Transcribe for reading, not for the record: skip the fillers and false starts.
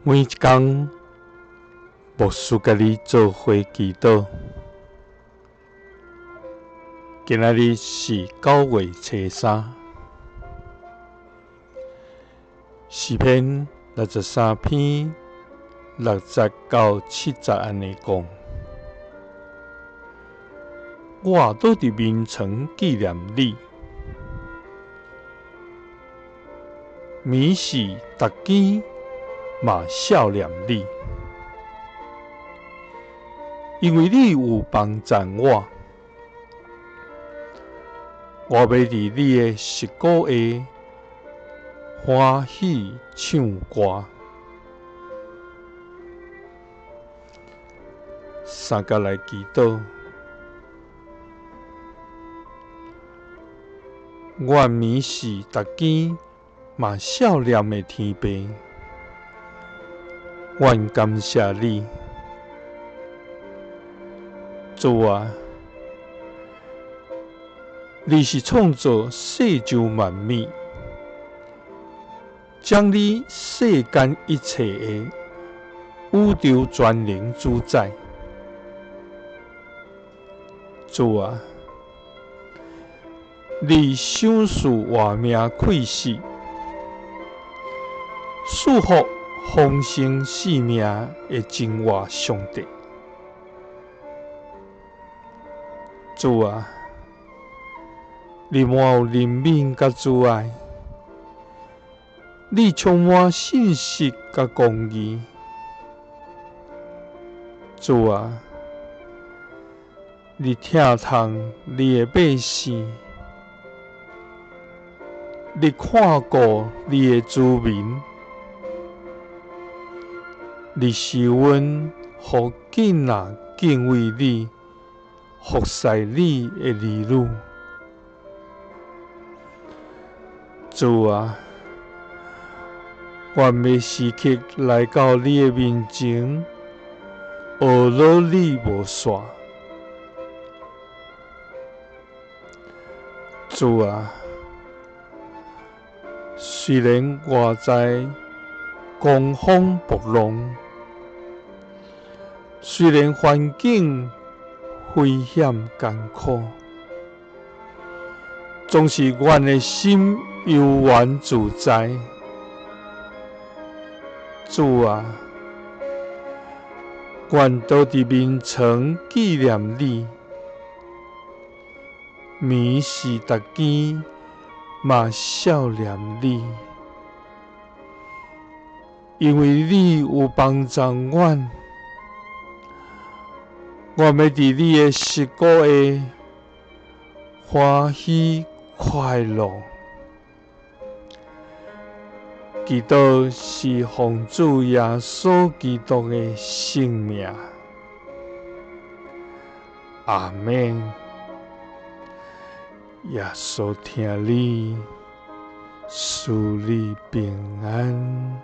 每一工，牧师佮你做伙祈祷。今仔日是9月初3，诗篇63篇6节到7节按呢讲：我倒伫眠床纪念你，暝时逐更嘛想念你，因为你有帮助我，我欲伫你的实鼓下欢喜唱歌。三角来祈祷，我暝时逐更嘛想念的天父，阮感谢你，主啊，你是创造世上万物，掌理世间一切的宇宙全能主宰。主啊，你赏赐活命气息，赐福丰盛生命的真活上帝。主啊，你满有怜悯佮慈爱，你充满信实佮公义。主啊，你疼痛你的百姓，你看顾你的子民，你是阮予囝仔敬畏你、服侍你的儿女。主啊，愿欲时刻来到你的面前，学努你无煞。主啊，虽然外在狂风暴浪，虽然环境危险艰苦，总是阮的心悠然自在。主啊，愿倒伫眠床纪念你，暝时逐更嘛想念你，因为你有帮助阮，我欲伫你的实鼓下欢喜快乐。祈祷是奉主耶稣基督的圣名，阿们。耶稣疼你，赐你平安。